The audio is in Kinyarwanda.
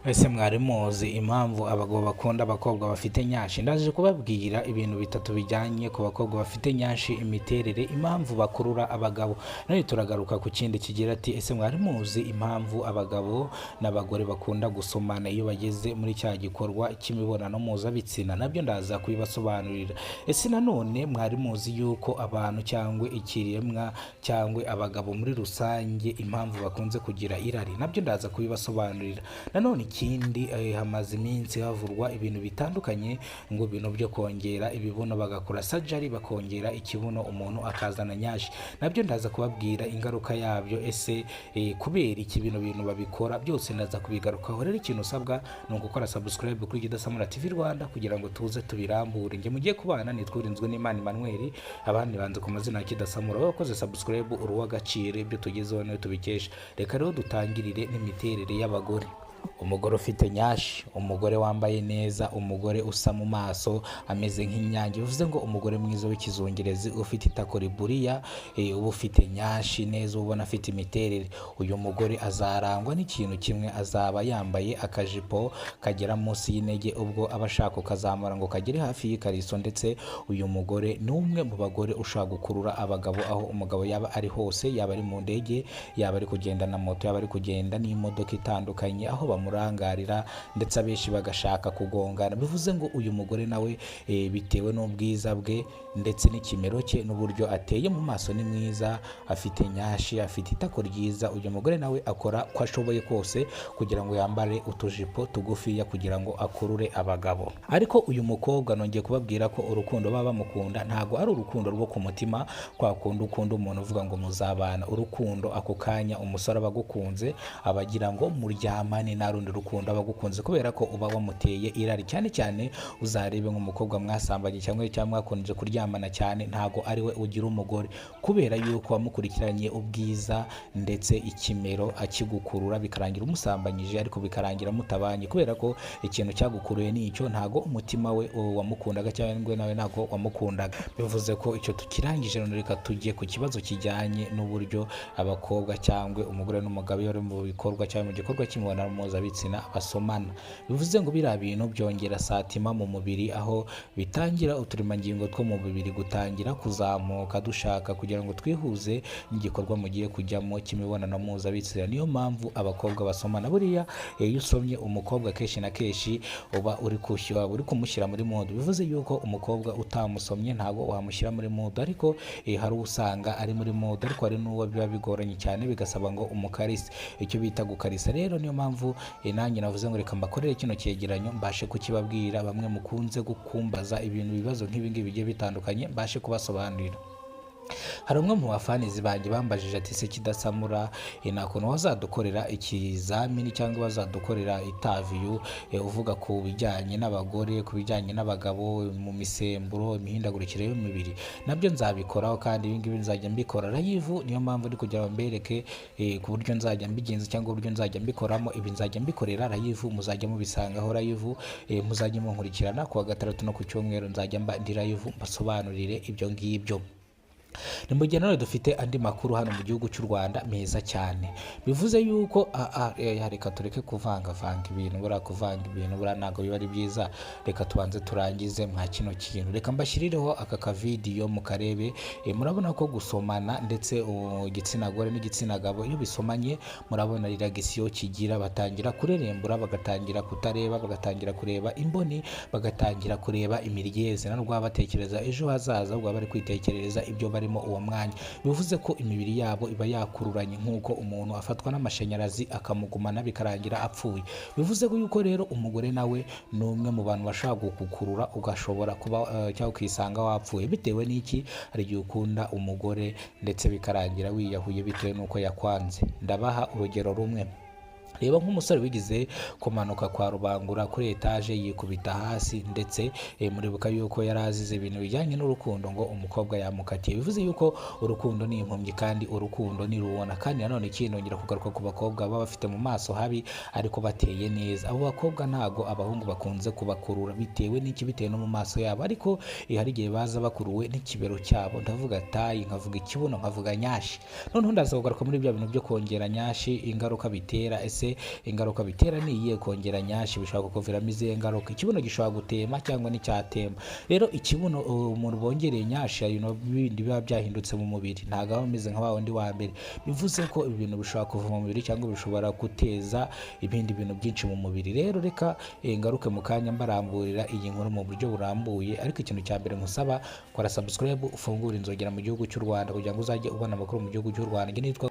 Ese mwari muzi impamvu abagabo bakunda abakobwa bafite nyashi? Ndaje kubabwira ibintu bitatu bijyanye ku bakobwa bafite nyashi, imiterere, impamvu bakurura abagabo. None turagaruka ku kindi kigira ati: ese mwari muzi impamvu abagabo n'abagore bakunda gusomana iyo bageze muri cya gikorwa cy'imibonano mpuzabitsina? Nabyo ndaza kubibasobanurira. Ese nanone mwari muzi yuko abantu cyangwa ikiremwa cyangwa abagabo muri rusange impamvu bakunze kugira irari? Nabyo ndaza kubibasobanurira. Nanone ikindi, hamaze iminsi havurwa ibintu bitandukanye, ngo ibintu byo kongera ibibuno, bagakora surgery bakongera ikibuno, umuntu akazana nyashi. Nabyo ndaza kubabwira ingaruka yabyo. Ese kubera iki bino bintu babikora? Byose ndaza kubigarukaho. Rero ikintu usabwa ni ugukora subscribe kuri Kidasamura TV Rwanda kugira ngo tuze tubirambure. Njye mugiye kubana nitwa Urinzwe n'Imana Emmanuel, abandi banze ku mazina ya Kidasamura. Wowe wakoze subscribe, uri uw'agaciro, ibyo tugezeho niyo tubikesha. Reka rero dutangirire n'imiterere y'abagore. Umugore ufite nyashi, umugore wambaye neza, umugore usa mu maso ameze nk'inyange, bivuze ngo umugore mwiza w'ikizungerezi ufite itako riburiya, uba ufite nyashi neza, ubona afite imiterere. Uyu mugore azarangwa n'ikintu kimwe: azaba yambaye akajipo kagera munsi y'intege, ubwo aba ashaka kukazamura ngo kagere hafi y'ikariso. Ndetse uyu mugore ni umwe mu bagore ushobora gukurura abagabo aho umugabo yaba ari hose, yaba ari mu ndege, yaba ari kugenda na moto, yaba ari kugenda n'imodoka itandukanye, aho bamurangarira ndetse abenshi bagashaka kugongana. Bivuze ngo uyu mugore nawe, bitewe n'ubwiza bwe ndetse n'ikimero cye n'uburyo ateye mu maso, ni mwiza, afite nyashi, afite itako ryiza. Uyu mugore nawe akora uko ashoboye kose kugira ngo yambare utujipo tugufiya kugira ngo akurure abagabo. Ariko uyu mukobwa, nongeye kubabwira ko urukundo baba bamukunda ntabwo ari urukundo rwo ku mutima, kwa kundi ukunda umuntu uvuga ngo muzabana. Urukundo ako kanya umusore aba agukunze, aba agira ngo muryamane, nta rundi rukundo aba agukunze, kubera ko uba wamuteye irari. Cyane cyane uzarebe nk'umukobwa mwasambanye cyangwa mwakunze kuryamana cyane, ntabwo ari we ugira umugore, kubera yuko wamukurikiranye ubwiza ndetse ikimero akigukurura, bikarangira umusambanyije, ariko bikarangira mutabanye, kubera ko ikintu cyagukuruye ni icyo, ntabwo umutima we wamukundaga cyangwa nawe ntabwo wamukundaga. Bivuze ko icyo tukirangije. None reka tujye ku kibazo kijyanye n'uburyo abakobwa cyangwa umugore n'umugabo iyo bari mu bikorwa cyangwa mu gikorwa cy'imibonano mpuzabitsina basomana. Bivuze ngo biriya bintu byongera satima mu mubiri, aho bitangira uturemangingo two mu mubiri gutangira kuzamuka dushaka kugira ngo twihuze n'igikorwa mugiye kujyamo cy'imibonano mpuzabitsina. Niyo mpamvu abakobwa basomana. Buriya iyo usomye umukobwa kenshi na kenshi uba uri kushyura, uri kumushyira muri mood. Bivuze yuko umukobwa utamusomye ntabwo wamushyira muri mood, ariko hari uwo usanga ari muri mood, ariko hari n'uwo biba bigoranye cyane, bigasaba ngo umukarise, icyo bita gukarisa. Rero niyo mpamvu nanjye navuze ngo reka mbakorere kino cyegeranyo, mbashe kukibabwira. Bamwe mukunze gukumbaza ibintu, ibibazo nk'ibi ngibi bigiye bitandukanye, mbashe kubasobanurira. Hari umwe mu bafanizi banjye bambajije ati: se Kidasamura, nta kuntu wazadukorera ikizamini cyangwa wazadukorera interview uvuga ku bijyanye n'abagore, ku bijyanye n'abagabo, mu misemburo, imihindagurikire y'umubiri? Nabyo nzabikoraho, kandi ibi ngibi nzajya mbikora live. Niyo mpamvu ndi kugira ngo mbereke ku buryo nzajya mbigenza cyangwa uburyo nzajya mbikoramo. Ibi nzajya mbikorera live, muzajya mubisangaho live, muzajya munkurikirana ku wa gatandatu no ku cyumweru, nzajya mba ndi live mbasobanurire ibyo ngibyo. Ni mu gihe nanone dufite andi makuru hano mu gihugu cy'u Rwanda meza cyane. Bivuze yuko reka tureke kuvangavanga ibintu. Buriya kuvanga ibintu buriya ntabwo biba ari byiza. Reka tubanze turangize mwa kino kintu. Reka mbashyirireho aka kavidiyo mukarebe. Murabona ko gusomana ndetse igitsina gore n'igitsina gabo iyo bisomanye, murabona reaction kigira: batangira kurerembura, bagatangira kutareba, bagatangira kureba imboni, bagatangira kureba imiryeze, ntabwo baba batekereza ejo hazaza, ahubwo baba bari kwitekerereza ibyo barimo uwo mwanya. Bivuze ko imibiri yabo iba yakururanye nk'uko umuntu afatwa n'amashanyarazi akamugumana, bikarangira apfuye. Bivuze ko yuko rero umugore nawe ni umwe mu bantu bashobora kugukurura, ugashobora kuba cyangwa ukisanga wapfuye. Bitewe n'iki? Hari igihe ukunda umugore ndetse bikarangira wiyahuye bitewe n'uko yakwanze. Ndabaha urugero rumwe. Reba nk'umusore wigize kumanuka kwa Rubangura kuri etaje, yikubita hasi, ndetse muribuka yuko yari azize ibintu bijyanye n'urukundo, ngo umukobwa yamukatiye. Bivuze yuko urukundo ni impumyi kandi urukundo ni rubona. Kandi nanone ikindi, kugaruka ku bakobwa baba bafite mu maso habi ariko bateye neza, abo bakobwa ntago abahungu bakunze kubakurura. Bitewe n'iki? Bitewe no mu maso yabo. Ariko hari igihe baza bakuruwe n'ikibero cyabo, ndavuga taille, nkavuga ikibuno, nkavuga nyashi. Noneho ndaza kugaruka muri bya bintu byo kongera nyashi, ingaruka bitera. Ese Ese ingaruka bitera ni iyihe? Kongera nyashi bishobora kukuviramo izihe ngaruka? Ikibuno gishobora gutema cyangwa nticyatema. Rero ikibuno, umuntu bongereye nyashi, hari ibintu bindi biba byahindutse mu mubiri, ntabwo aba ameze nka wa wundi wa mbere. Bivuze ko ibi bintu bishobora kuva mu mubiri cyangwa bishobora guteza ibindi bintu byinshi mu mubiri. Rero reka ngaruke mu kanya mbaramburira iyi nkuru mu buryo burambuye, ariko ikintu cya mbere nkusaba, kora subscribe, ufungure inzogera mu gihugu cy'u Rwanda kugira ngo uzajye ubona amakuru mu gihugu cy'u Rwanda. Njye nitwa